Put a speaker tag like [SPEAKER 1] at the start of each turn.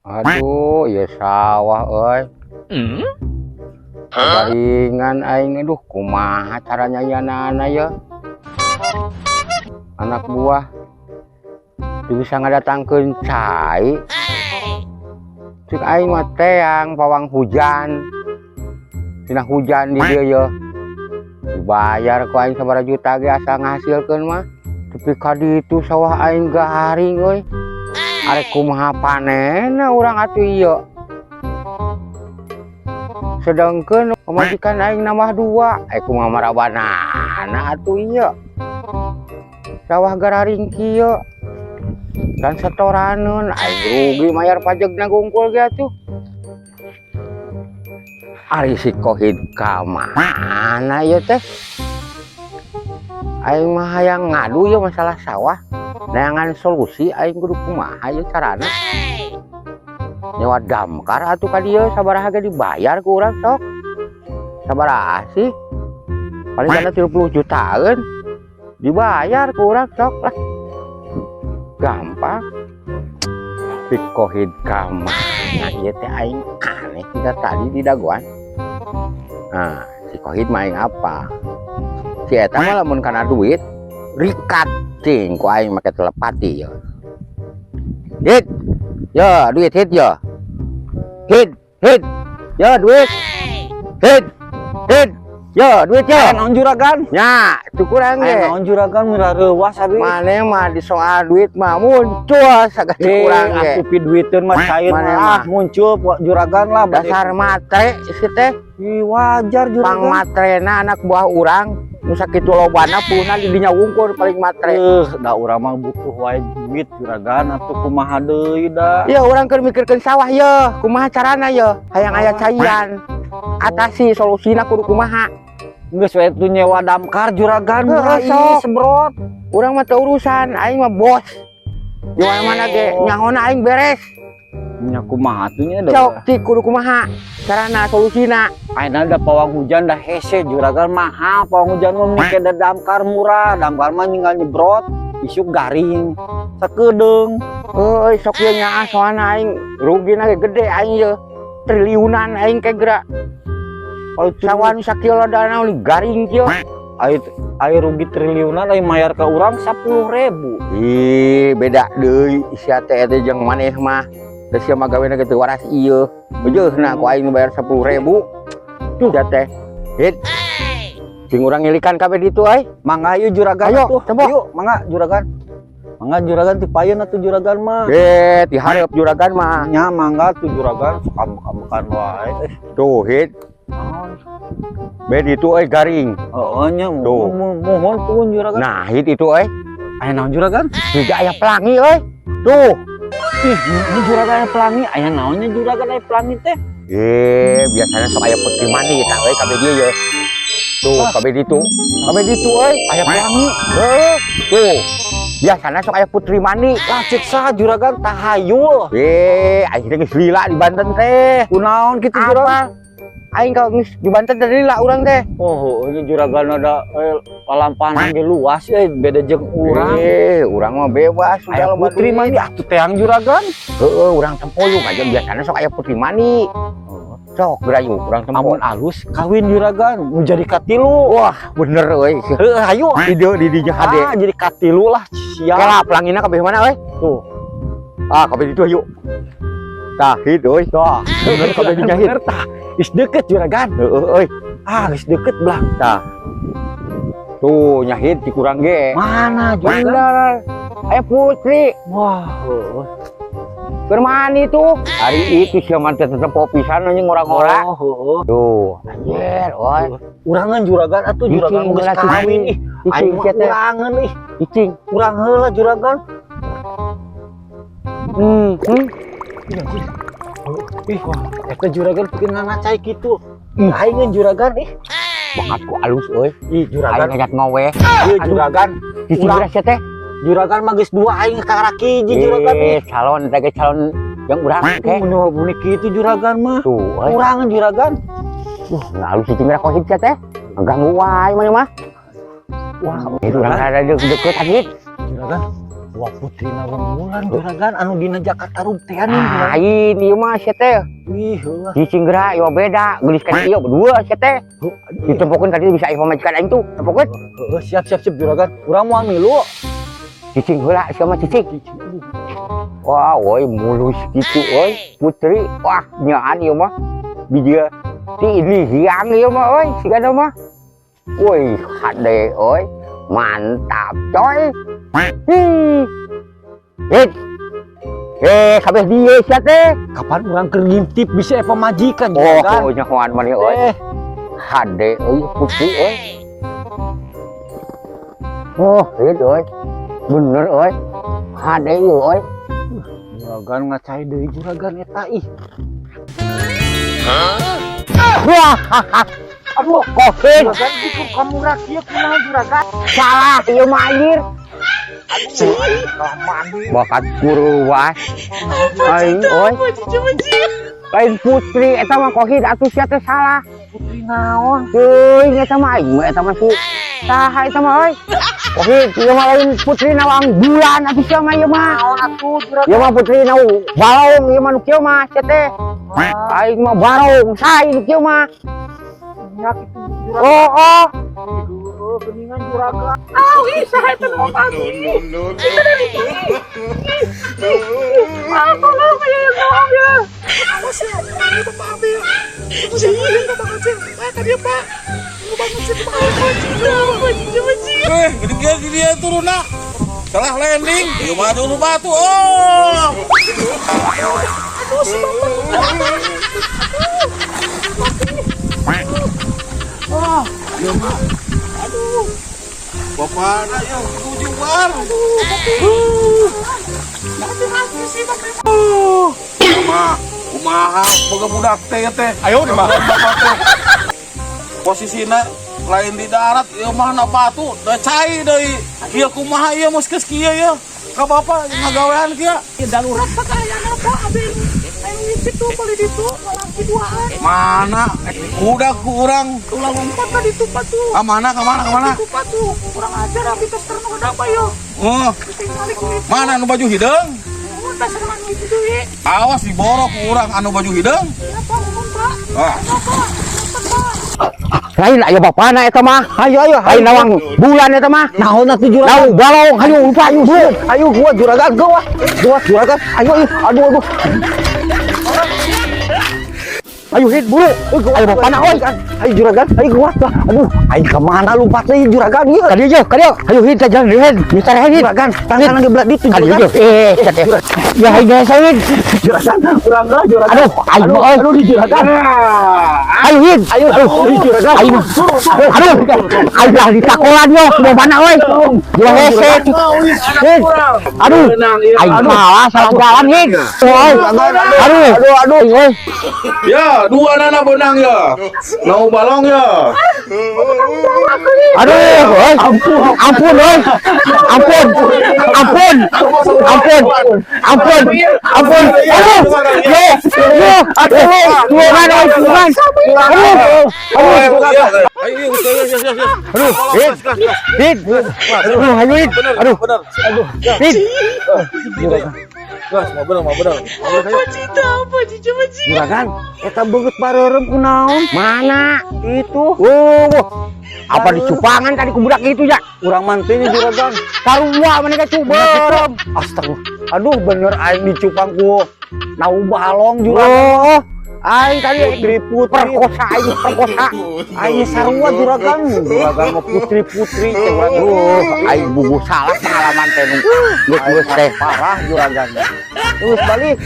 [SPEAKER 1] Aduh, ya sawah euy. Garingan aing, aduh, kumaha caranya nyanana ya. Anak buah teu bisa ngadatangkeun cai. Cek aing mah teang pawang hujan. Tina hujan di dieu ye. Dibayar ku aing sabaraha juta ge asal ngahasilkeun mah. Tapi ka ditu sawah aing garing euy. Arek kumaha panenna urang atuh ieu? Sedangkan pamajikan aing nambah dua, eh, kumaha marabanana atuh ieu? Sawah gararing kieu. Dan setoraneun aing rugi mayar pajekna gungkul ge atuh. Ari si Kohid ka mana ieu teh? Aing mah hayang ngadu ieu masalah sawah. Neangan solusi aing kudu kumaha ieu carana? Nyewa damkar atuh ka dieu, sabaraha ge dibayar ku urang sok. Sabaraha sih? Paling kana 30 jutaan. Dibayar ku urang sok lah. Gampang. Si Kohid ka mana ieu teh? Aing aneh kita tadi di dagoan. Nah, si Kohid mah aing apa? Si eta mah lamun kana duit rikat cing ku aing make telepati ya. Hit. Ya, duit hit ya. Hit, hit. Ya, duit. Hit. Hit. Ya, duit ya.
[SPEAKER 2] Aya naon, juragan?
[SPEAKER 1] Nya, cukurang
[SPEAKER 2] Aya
[SPEAKER 1] ge.
[SPEAKER 2] Naon, juragan, mirareuwas abi?
[SPEAKER 1] Maneh mah di soal duit mah muncul sagala kurang ge.
[SPEAKER 2] Atuh piduiteun mah cair
[SPEAKER 1] Maneh
[SPEAKER 2] mah
[SPEAKER 1] mah.
[SPEAKER 2] Ah, muncul juragan lah.
[SPEAKER 1] Dasar matre si teh.
[SPEAKER 2] Ih, wajar,
[SPEAKER 1] Pang
[SPEAKER 2] juragan.
[SPEAKER 1] Matrena anak buah urang nu sakitu lobana puluna di dinya wungkul paling matre.
[SPEAKER 2] Eh, da urang mah butuh wae duit, juragan, atuh kumaha deui da.
[SPEAKER 1] Ya urang keur mikirkeun sawah ye, kumaha carana ye? Hayang aya caian. Atasi solusina kudu kumaha?
[SPEAKER 2] Geus we tuh nyewa damkar, juragan, murah
[SPEAKER 1] Heuh,
[SPEAKER 2] ih,
[SPEAKER 1] sok.
[SPEAKER 2] Sebrot.
[SPEAKER 1] Urang mah teu urusan, aing mah bos. Di mana-mana ge nyahona aing beres.
[SPEAKER 2] Nya kumaha tuh nya da.
[SPEAKER 1] Sok cik kudu kumaha carana solusina?
[SPEAKER 2] Ayeuna da pawang hujan dah hese, juragan, mahal pawang hujan mah, mending da damkar murah. Damkar mah tinggal nyebrot, isuk garing. Sakedeung.
[SPEAKER 1] Euy, sok ieu nyaah soalna aing rugina ge gede aing ye. Triliunan aing ke geura.
[SPEAKER 2] Kalau
[SPEAKER 1] Sawah nu sakieu lodana garing kieu.
[SPEAKER 2] Ai ai rugi triliunan, ai mayar ka urang 10.000.
[SPEAKER 1] Ih, beda deui sia teh eta jeung maneh mah. Da sia mah gawena ge teu waras ieu. Beujeuna ku aing bayar 10.000. Tuh sia teh. Hit. Sing urang ngilikan kabeh ditu euy.
[SPEAKER 2] Mangga ayo, juragan,
[SPEAKER 1] Ayo,
[SPEAKER 2] atuh.
[SPEAKER 1] coba.
[SPEAKER 2] Ayo, mangga, juragan. Mangga, juragan, tipayun atuh juragan mah.
[SPEAKER 1] Eh, dihareup juragan mah.
[SPEAKER 2] Nya mangga tuh, juragan, sok ambek-ambekan wae. Eh,
[SPEAKER 1] Tuh, hit.
[SPEAKER 2] Naon?
[SPEAKER 1] Be ditu euy garing.
[SPEAKER 2] Heeh nya,
[SPEAKER 1] Tuh.
[SPEAKER 2] Muhun muhun pun, juragan.
[SPEAKER 1] Nah, hit itu euy.
[SPEAKER 2] Aya naon, juragan?
[SPEAKER 1] Tidak aya pelangi euy. Tuh.
[SPEAKER 2] Ih, ini juragan aya pelangi, aya naonnya juragan aya pelangi teh?
[SPEAKER 1] Eh, biasanya sok aya putri mandi tah euy kabeh dieu ye. Tuh,
[SPEAKER 2] Ah.
[SPEAKER 1] kabeh ditu. Kabeh ditu euy.
[SPEAKER 2] Aya pelangi.
[SPEAKER 1] Heuh. Tuh. Biasanya sok aya putri mandi.
[SPEAKER 2] Lah cek saha, juragan, tahayul?
[SPEAKER 1] Eh, aing teh geus lila di Banten teh.
[SPEAKER 2] Kunaon kitu, juragan?
[SPEAKER 1] Apa? Aing kalau geus di Banten teh lila urang teh.
[SPEAKER 2] Oh, ini juragan ada lapangan ge luas eh, beda jeung urang.
[SPEAKER 1] Eh, urang mah bebas udah
[SPEAKER 2] Aya
[SPEAKER 1] loba
[SPEAKER 2] putri
[SPEAKER 1] duit.
[SPEAKER 2] Mandi atuh teang, juragan.
[SPEAKER 1] Heeh, urang tempo yuk aja biasanya sok aya putri mandi. Sok gerayu urang tempo.
[SPEAKER 2] Amun alus kawin, juragan, nu jadi katilu.
[SPEAKER 1] Wah, bener euy.
[SPEAKER 2] Heuh, ayo.
[SPEAKER 1] Ide di dinya hade.
[SPEAKER 2] Ah, jadi katilu lah, siap.
[SPEAKER 1] Kela pelangina kabeh mana euy?
[SPEAKER 2] Tuh.
[SPEAKER 1] Ah, kabeh ditu ayo. Tah, hit euy.
[SPEAKER 2] Tah,
[SPEAKER 1] Bener kabeh dinya hit.
[SPEAKER 2] Bener tah. Geus deket, juragan.
[SPEAKER 1] Heeh euy.
[SPEAKER 2] Ah, geus deket belah.
[SPEAKER 1] Tah. Tuh, nyahit di kurang ge.
[SPEAKER 2] Mana, juragan?
[SPEAKER 1] Bener. Aya putri.
[SPEAKER 2] Wah, heuh.
[SPEAKER 1] Keur mandi tuh. Hari itu sia mah teh tempo pisan anjing ngora-ngora.
[SPEAKER 2] Oh, heuh.
[SPEAKER 1] Tuh, anjir, oi.
[SPEAKER 2] Urangan, juragan, atuh juragan
[SPEAKER 1] Cicing
[SPEAKER 2] geus
[SPEAKER 1] heula,
[SPEAKER 2] kawin
[SPEAKER 1] cicing.
[SPEAKER 2] Ih.
[SPEAKER 1] Cicing
[SPEAKER 2] Aing mah
[SPEAKER 1] sia teh.
[SPEAKER 2] Urangan ih.
[SPEAKER 1] Cicing.
[SPEAKER 2] Urang heula, juragan. Ih, wah, eta juragan bikin nana cai kitu.
[SPEAKER 1] Ih.
[SPEAKER 2] Aing juragan ih.
[SPEAKER 1] Bakatku alus euy.
[SPEAKER 2] Ih, juragan.
[SPEAKER 1] Aing ngajak ngowe.
[SPEAKER 2] Ieu juragan.
[SPEAKER 1] Cicing
[SPEAKER 2] Urang
[SPEAKER 1] geura sia teh.
[SPEAKER 2] Juragan mah geus dua, aing karak hiji, juragan ih.
[SPEAKER 1] Eh, calon teh ge calon yang urang ke.
[SPEAKER 2] Nu muni kitu juragan mah.
[SPEAKER 1] Tuh, euy.
[SPEAKER 2] Urangan, juragan.
[SPEAKER 1] Wah, alus cicing geura kohit sia teh. Ngaganggu wae maneh mah.
[SPEAKER 2] Wah,
[SPEAKER 1] Itu urang rada deket anjir.
[SPEAKER 2] Juragan. Wah, Putri Nawang Wulan, juragan, anu dina Jaka Tarub teh anu, juragan.
[SPEAKER 1] Lain ieu mah sia teh.
[SPEAKER 2] Wih, heuh.
[SPEAKER 1] Cicing geura ieu beda, geulis ka ieu berdua sia teh. Ditempokeun tadi bisa ieu pamajikan aing tuh, tempokeun.
[SPEAKER 2] Heuh, siap siap siap, juragan. Urang moal milu.
[SPEAKER 1] Cicing heula sia mah, cicing. Wah, woi, mulus gitu euy, Putri. Wah, nyaan ieu mah. Di dia ti ini hiang ieu mah euy, sigana mah. Woi, hade euy. Mantap, coy. Eh. Eh, kabeh dia sia teh.
[SPEAKER 2] Kapan urang keur ngintip bisa pamajikan,
[SPEAKER 1] Oh,
[SPEAKER 2] juragan.
[SPEAKER 1] oh, nyahoan maneh euy.
[SPEAKER 2] Eh,
[SPEAKER 1] Hade euy, Putri euy. Oh, ieu euy. Bener euy. Hade ieu euy.
[SPEAKER 2] Juragan, ngacai deui juragan eta ih.
[SPEAKER 1] Wah, aduh, Covid.
[SPEAKER 2] Juragan, bikin kamu rakia kumaha, juragan?
[SPEAKER 1] Salah ieu mah anjir. Bakat kuruas. Aing euy. Lain Putri eta mah, Kohid atuh, sia teh salah.
[SPEAKER 2] Putri naon?
[SPEAKER 1] Teuing eta mah, aing mah eta mah si saha eta mah euy. Kohid, ieu mah lain Putri Nawang Bulan atuh sia mah ieu mah.
[SPEAKER 2] Naon atuh, juragan?
[SPEAKER 1] Ieu mah Putri Naw Balong ieu mah nu kieu mah sia teh. Aing mah barong sai nu kieu mah.
[SPEAKER 2] Nya kitu, juragan.
[SPEAKER 1] Oh.
[SPEAKER 2] Aduh, geningan juragan.
[SPEAKER 3] Ah, ih, saha eta nu abdi? Kita dari sini. Ah, tolong ya, tolong ya.
[SPEAKER 4] Awas ya, ini bapak ambil. Tunggu siapa yang banget sih? Eh, tadi Pak. Tunggu banget sih, Pak.
[SPEAKER 5] Eh, gede gede dia turun nak. Salah landing, ieu mah dulu batu. Oh.
[SPEAKER 4] Aduh, si bapak.
[SPEAKER 5] Oh, ieu mah. Aduh. Bapakna ya tujuan.
[SPEAKER 4] Hati-hati sih, Bapak.
[SPEAKER 5] Oh, kumaha kumaha boga budak teh ya teh.
[SPEAKER 4] Ayo, di mana?
[SPEAKER 5] Bapak teh. Posisina lain di darat, ieu mah na batu, da cai deui. Kieu kumaha ieu mos geus kieu ya? Ka bapak ngagawean kieu.
[SPEAKER 4] Ya, darurat Pak kayaknya Pak. Abi ayo ngintip tuh kali itu, lalaki duaan.
[SPEAKER 5] Mana? Kuda ku urang.
[SPEAKER 4] Ulah lompat tadi tuh Pak tuh.
[SPEAKER 5] Ka mana, ka mana, ka mana?
[SPEAKER 4] Itu Pak tuh. Kurang ajar abi tos terus apa yo.
[SPEAKER 5] Oh,
[SPEAKER 4] Tinggal ku itu.
[SPEAKER 5] Mana anu baju hideung?
[SPEAKER 4] Oh, dasar anu itu deui.
[SPEAKER 5] Awas diborok ku urang anu baju hideung.
[SPEAKER 4] Ya Pak, umum Pak.
[SPEAKER 5] Ah.
[SPEAKER 4] Ya Pak, cepat Pak.
[SPEAKER 1] Lain aya bapana eta mah.
[SPEAKER 2] Ayo ayo.
[SPEAKER 1] Lain Nawang Bulan eta mah.
[SPEAKER 2] Naon atuh, juragan?
[SPEAKER 1] Naw balong, hayu lupa, ayo buru.
[SPEAKER 2] Ayo gua, juragan, gua. Gua, juragan. Ayo ayo. Aduh aduh.
[SPEAKER 1] Ayo hit buru. Ayo bapana euy.
[SPEAKER 2] Ayo, juragan, ayo gua. Aduh, ayo ke mana lompat deui, juragan ieu?
[SPEAKER 1] Ka dieu, ka dieu. Ayo hit jalan hit. Mister hit.
[SPEAKER 2] Juragan, tangan lagi belah ditu,
[SPEAKER 1] Ka dieu.
[SPEAKER 2] juragan.
[SPEAKER 1] Eh, sia teh. Ya hayu hit.
[SPEAKER 2] Juragan, urang lah, juragan.
[SPEAKER 1] Aduh, ayo
[SPEAKER 2] Aduh,
[SPEAKER 1] euy.
[SPEAKER 2] aduh di juragan.
[SPEAKER 1] Ayo hit.
[SPEAKER 2] Ayo,
[SPEAKER 1] Aduh,
[SPEAKER 2] di juragan.
[SPEAKER 1] Ayo. Aduh, ayo lah ditakolan yo, bapana euy. Gila hese. Hit. Aduh, aing salah salah jalan hit. Euy. Aduh,
[SPEAKER 2] Aduh, aduh.
[SPEAKER 1] Euy.
[SPEAKER 5] Ya, dua nana benang ya. Nau balong ya.
[SPEAKER 1] Aduh, euy.
[SPEAKER 2] Ampun.
[SPEAKER 1] Ampun, euy. Ampun. Ampun. Ampun. Ampun. Ampun. Aduh. Yo, yo. Aduh. Tulungan, euy, tulungan. Aduh. Aduh.
[SPEAKER 5] Ayo, ayo, ayo, ayo, ayo.
[SPEAKER 1] Aduh, hit. Hit. Aduh, ayo hit. Aduh,
[SPEAKER 5] Bener.
[SPEAKER 2] Aduh.
[SPEAKER 1] Hit.
[SPEAKER 5] Gas, mau bener, mau bener. Mau bener, ayo.
[SPEAKER 2] Juragan, eta beungeut bareureum kunaon?
[SPEAKER 1] Mana?
[SPEAKER 2] Itu.
[SPEAKER 1] Oh, apa dicupangan tadi ku budak itu ya?
[SPEAKER 2] Urang manteunya, juragan.
[SPEAKER 1] Sarua mereka coba.
[SPEAKER 2] Astaga. Aduh, bener aing dicupang ku nau balong, juragan.
[SPEAKER 1] Oh, aing tadi
[SPEAKER 2] Putri putri.
[SPEAKER 1] Perkosa aing, perkosa.
[SPEAKER 2] Aing sarua, juragan. Juragan mah putri putri teh urang.
[SPEAKER 1] Aduh, aing bubu salah pengalaman teh nu geus geus teh.
[SPEAKER 2] Parah, juragan. Terus balik.